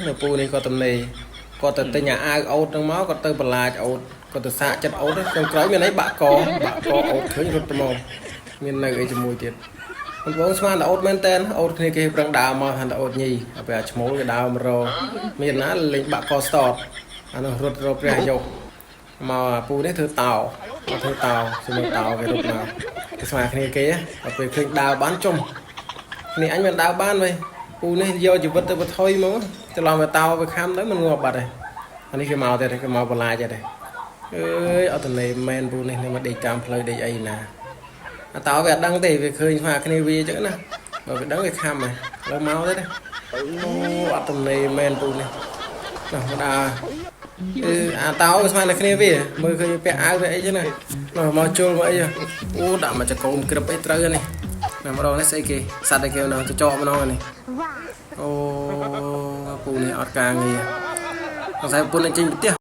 នៅពូនេះក៏ទំនេរគាត់ទៅទិញអាអាវអូតហ្នឹងមកគាត់ទៅបន្លាចអូតគាត់ទៅសាកចិត្តអូតចុងក្រោយមានអីបាក់កបាក់កអូតឃើញរត់ទៅមកមាននៅអីជាមួយទៀតបងប្អូនស្មានតែអូតមែនតើអូតគ្នាគេប្រឹងដើរមកថាតែអូតញីដល់ពេលអាឈ្មោលគេដើរមករមានណាលេងបាក់កស្តតអានោះរត់រកព្រះអាយុមកអាពូនេះធ្វើតោមកធ្វើតោជាមួយតោគេរត់មកគេស្មានគ្នាគេដល់ពេលឃើញដើរបានចុំ នេះអញមិនដើរបានវិញពូនេះយកជីវិតទៅបថុយមកច្រឡំទៅតោវាខំទៅមិនងាប់បាត់ទេអានេះគេមកទៀតគេមកបន្លាចទៀតអើយអត់តលេមែនពូនេះនេះមកដេកតាមផ្លូវដេកអីណាអាតោវាអត់ដឹងទេវាឃើញថាគ្នាវាអញ្ចឹងណាបើវាដឹងវាខំហើយឥឡូវមកទៀតអូអត់តលេមែនពូនេះនោះមកដើរអឺអាតោវាស្មានតែគ្នាវាមើលឃើញពាក់អាវវាអីចឹងណានោះមកជុលមកអីអូដាក់មកចកោមក្រឹបអីត្រូវនេះណាម្ដងនេះស្អីគេសត្វអីគេម្ដងចចកម្ដងនេះអូពូនេះអត់ការងារសង្ស័យពូនឹងចេញផ្ទះ។